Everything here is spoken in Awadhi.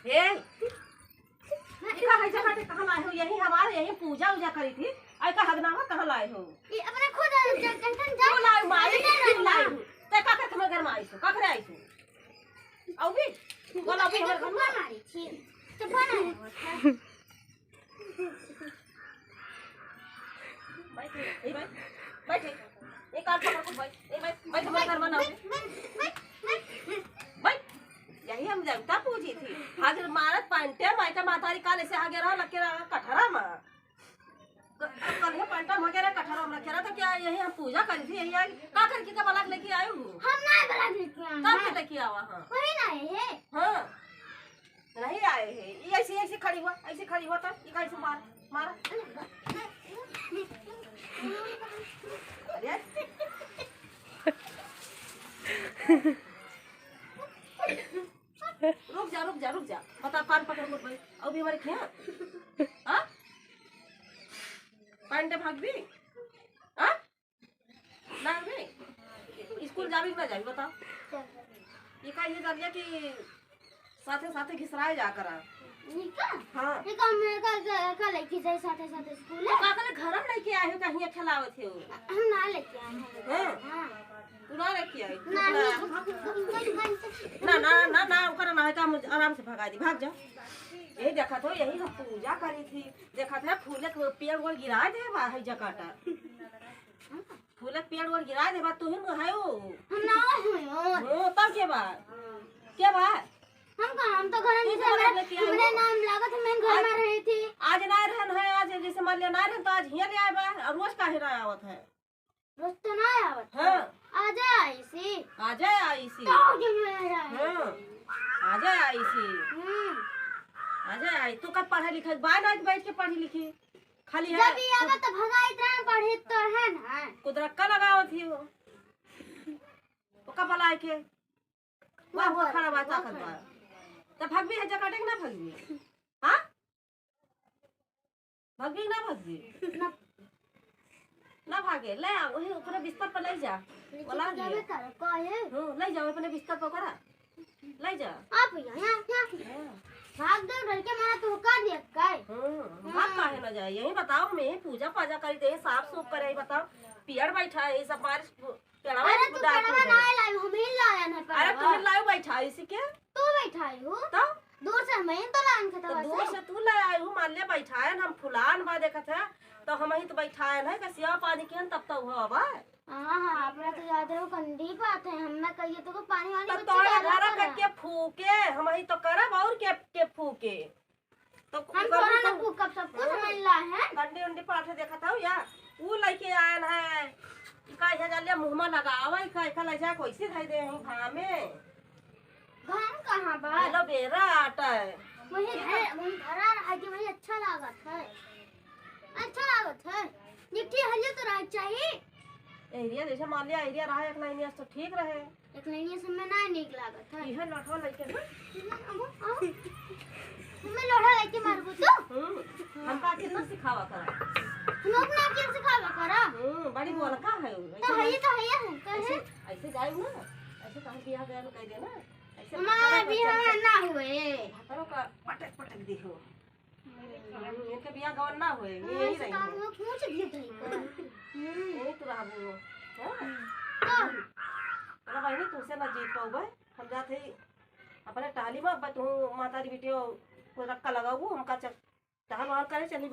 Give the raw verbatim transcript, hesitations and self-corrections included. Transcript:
ए, ई का है जगह ते कहाँ लाए हो? यही हमारे, यही पूजा उजा करी थी। आई का हगनावा कहाँ लाए हो? ये अपने खुद ज-, जंगल जा-, क्यों लाए मारी? जंगल क्यों लाए हो? ते का करके हमारे घर में आई सो? का करे आई सो? अउबी? बोला अउबी हमारे घर में? मारी थी। तो बना है। बैठ, ए बैठ, बैठ, ए। ए कान पकड़ के बैठ, ए बैठ, बैठ, हमारे घर में ना बैठ। बैठ। यही हम जनता पूजी थी। हागे मारत पंटे, माइका मातारी काल ऐसे हागे रहा, लगे रहा कठरा में। क-, कल ये पंटा में हागे रहा कठरा में, रखे रहा तो क्या यही हम पूजा करी थी, यही आई, का करके का बलाक लेके आए हो? हम ना बलाक लेके आए तब हैं। के लेके आवा, हाँ। वही ना है। हाँ। नहीं आए है। ये ऐसे, ऐसे खड़ी हुआ, ऐसे खड़ी हुआ तो ये कैसे मार, मारा। अरे। रुक जा, रुक जा, रुक जा। बता, कान पकड़ के बैठ। अउबी हमारे खेया? हाँ? पंटे भागबी? हाँ? ना रे, स्कूल जाबी कि ना जाबी, बताओ। ये का ये जानिया कि साथे साथे घिसराए जा करा। निका? हाँ। ये का मैं का, का, का लेके जाए साथे साथे स्कूल? तो का करे घर में लेके आए हो, कहीं खेलावत हो? हम ना लेके आए हैं। हाँ। हाँ। तू ना लेके आई? तू ना, ना। नहीं, नहीं, नहीं। ना, ना, ना, ना, ओकरा ना है, काम आराम से भगा दी, भाग जा। यही देखा तो, यही हम पूजा करी थी, देखा था फूले के पेड़ ओड़ गिरा दे बा, है जकाटा। फूलक पेड़ ओड़ गिरा देबा, तू ही नु है ओ। हम ना हुई ओ। हो, तब के बा? के बा? हम कहाँ, हम तो घर में तू से तो हमारे, लेके आई हमरे हो। नाम लागत है, मैं घर आज, में रही थी। आज ना रहन है, आज जैसे मान लिया ना रहन, तो आज हियाँ ले आए बा, और रोज काहे ना आवत है? रोज तो ना आवत है। हाँ। आजे आई सी। आजे आई सी। तो हो गया मेरा। हाँ। आजे आई सी। हम्म। आजे आई। तू कब पढ़े लिखे? बाय ना बैठ के पढ़ी लिखी। खाली है। जब ये आवा तो भगाई इतना पढ़े तो है ना। कुदरक्का लगावत ही हो। ओका बलाए के। वाह, वो खड़ा बा, ताकत बा। तो भगबी है जकाटे कि ना भगबी? हाँ? भगबी ना भगबी? ना। ना भागे, ले आ, वही ऊपर बिस्तर पर ले जा। बोला जाबे कर, काहे? हम्म, ले जाओ अपने बिस्तर पर करा। ले जा। आप यहाँ, यहाँ, यहाँ। हाँ। भाग दो, डर के मारा तू कर दिया, काय? हम्म, भाग काहे ना जाए? यही बताओ, हम यही पूजा पाजा करी दे, साफ सूफ करे, बताओ। पियड़ बैठा है, ये सब बारिश पेड़वा अरे तू बुदार पेड़वा हो गए। ना लायू, हम ही लायन है अरे पेड़वा। तू ही लायू बैठाई सी के? तू बैठाई हो? तो? दूर से हम ही तो लायन तो खेतवा दूर से। से तू ले आई हो, मान ले बैठायन हम फुलान बा देखत है, तो हम ही तो बैठायन है, कसिया पानी किहन तब तो हुआ बा। हाँ, हाँ, अपना तो याद है, वो कंदी बात है, हम ना कहिए तो को पानी वानी तो बच्चे तोरे डाला घर करा। करके फूके, हम ही तो करब और के, के फूके। तो हम कर तोरा ना तो फूकब, सब कुछ हाँ। मिल रहा है। कंडी उंडी पाठे देखत हौ या? ऊ लइके आयल है। ई का इहे जालिया मुँह में लगावा, ई का, ई का लइजा कैसे धइ दे हूँ घामे? घाम कहाँ बा? एलोवेरा आटा है। वही धर, वही धरा रहा कि वही अच्छा लागत है। अच्छा लागत है। एक ठे हलिया तो रहा चाहिए। एरिया जैसे मान लिया, एरिया रहा एक लाइन तो ठीक रहे। एक लाइनिया से में ना नीक लागत है। इहे लोटवा लइके ना। अबो, अबो। हमें लोढ़ा लइके मारबू तू? हम्म, हमका अकेल ना सिखावा करा। हम अपना अकेल सिखावा करा। हम्म, बड़ी बोलका है उ। तो है, तो है, तो है। ऐसे, ऐसे जाए ना, ऐसे कहूँ बियाह गया कह देना। ऐसे हमारा बियाह ना हुए। भतरों का पटक पटक देखो। इनके बियाह गवन ना होए, ये हाँ, यही ऐसे रही काम है। लोग पूछ दिए थे। हम्म। यही तो रहबू हो। हाँ? हम्म। तो? अरे बहिनी, तुमसे ना जीत पाऊबे। हम जात हई अपने टहली में, अब तू माता री बेटियों को रक्का लगाऊ, हमका चल, टहल वहल करे चली।